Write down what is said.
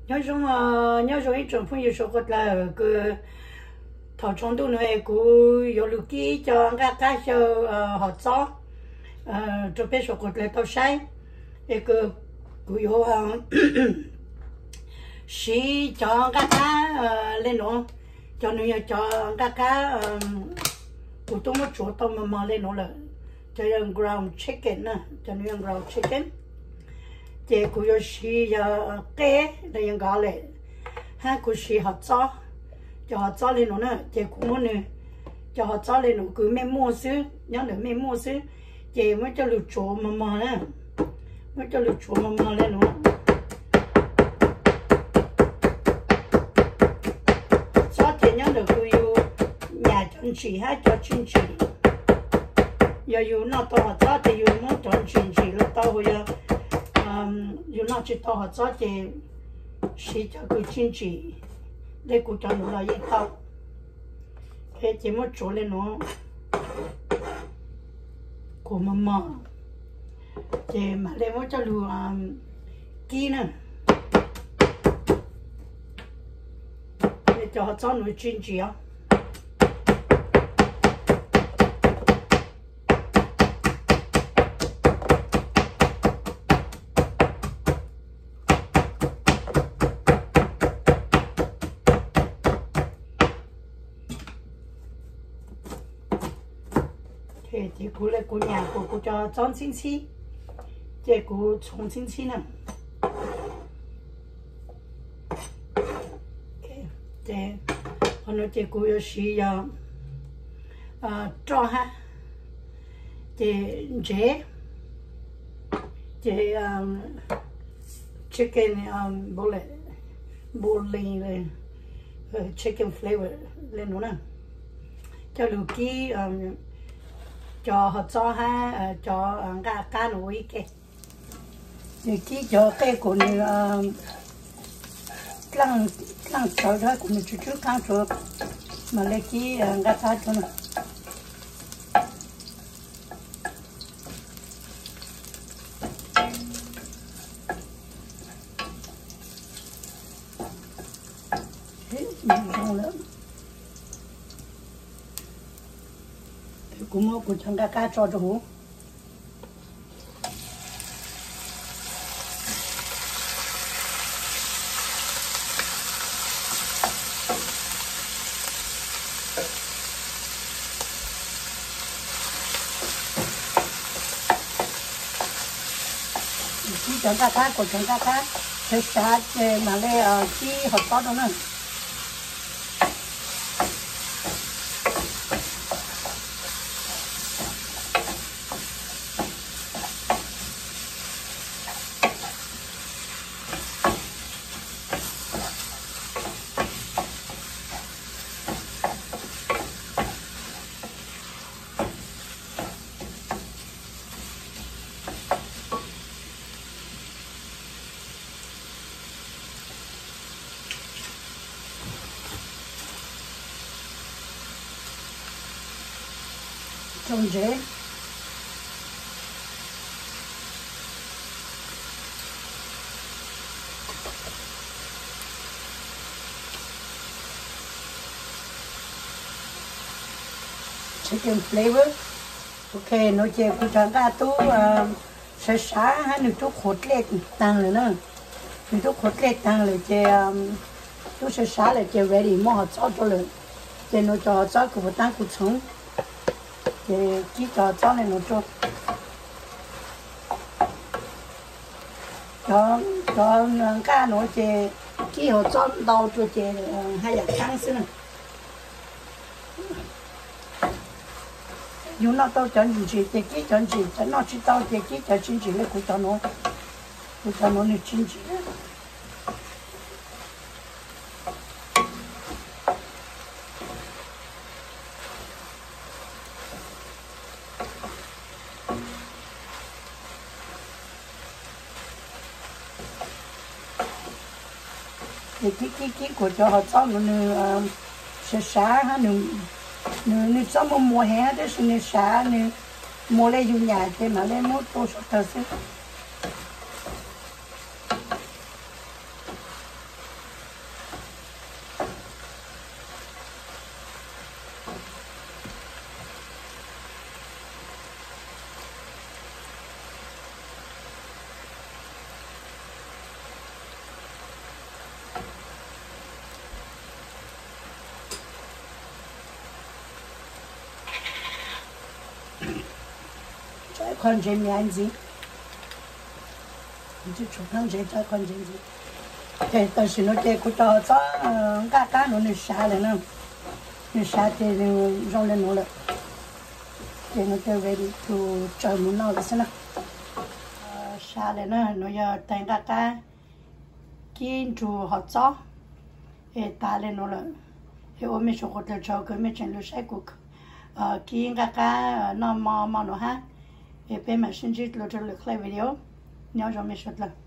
Nyob zoo, nyob zoo ib tsoom phooj ywg suav dlawg kws thaum tsaus ntuj no es kuv yuav lug kib cov nqaj qab xyaw hov txob rau peb suav dlawg tau saib. Es kuv yuav siv cov nqaj qab le nuav, cov nwg yog cov nqaj qab kuv tub muab tsuav tau mos mos le nuav lawm, cov yog ground chicken na, cov nwg yog ground chicken. Ces kuv yuav siv yog qej los yog nkaus le, hab kuv siv hov txob, cov hov txob le nuav na, ces kuv muab nwg, cov hov txob le nuav kws mej muaj xwb, nyob ntawm mej muaj xwb, ces muab coj lug tsuav mos mos na, muab coj lug tsuav mos mos le nuav. Txob ces nyob ntawm kws yug nyam cov ntsim hab cov tsis ntsim. Yog yug noj tau hov txob ces yug muab cov ntsim ntsim los tau, yog yug noj tsis tau hov txob ces siv cov kws tsis ntsim, le kuv cov nuav los yeej tau. Ces muab tsuav le nuav, kuv mos mos, ces mam le muab coj lug kib na. Cov hov txob nuav tsis ntsim os. Ces kuv le kuv nyam kuv, kuv cov txob ntxhib ntxhib, ces kuv txhoov ntxhib ntxhib na. Qhov nuav ces kuv yuav siv yog roj hab, ces ntsev, ces chicken bouillon, chicken flavor le nuav na, coj lug kib cov hov txob hab cov nqaj qab nuav ua ib ke. Ces kib cov qej kuas nwg dlaaj tsawv, kuas nwg tsw tsw qaab tsawv, mam le kib nqaj qab rua na. Zoo lawm, kuv muab kuv cov nqaj qab tso rua huv. Kib cov nqaj qab, kuas cov nqaj qab sawv sav ces mam le kib hov txob rau na. Tso ntsev. Chicken flavor. Ok, nuav ces kuv cov nqaj tub sawv sav hab nwg tub qhuav dlej taag lawm na. Nwg tub qhuav dlej taag lawm ces tub sawv sav lawm ces ready muab hov txob rua lawm. Ces nuav cov hov txob kuv puas taab kuv txhoov, ces kib cov hov txob le nuav rua. Cov nqaj nuav ces kib hov txob ntau rua ces haj yam taab xwb na. Yug noj tau cov ntsim ces kib cov ntsim, cov noj tsis tau ces kib cov tsis ntsim le kuv cov nuav. Kuv cov nuav nwg tsis ntsim. Ces kib kib kib kuas cov hov txob nuav nwg sawv sav hab nwg txhob muaj muas heev tab sis nwg sav nwg muas le yug nyam ces mam le muab tua suav tawg xwb. Qhov ntsev miav ntxiv, tshuav qhov ntsev, qhov ntsev ntxiv. Ces tam sim no ces kuv cov txob nqaj qab no nws sav lawm na, nws sav ces nws zoo li nuav lawm. Ces no ces ready to tsaws mus noj lawm xwb na. Sav lawm na, no yog tais nqaj qab kib nrug hov txob es tas li nuav lawm. Es ua mej suav qhuav dlawg tsaug kws mej tseem lug saib kuv kib nqaj qab noj mo mo nuav hab. Es peb mam sib ntsib dlua rua lwm clip video. Nyob zoo mej suav dlawg.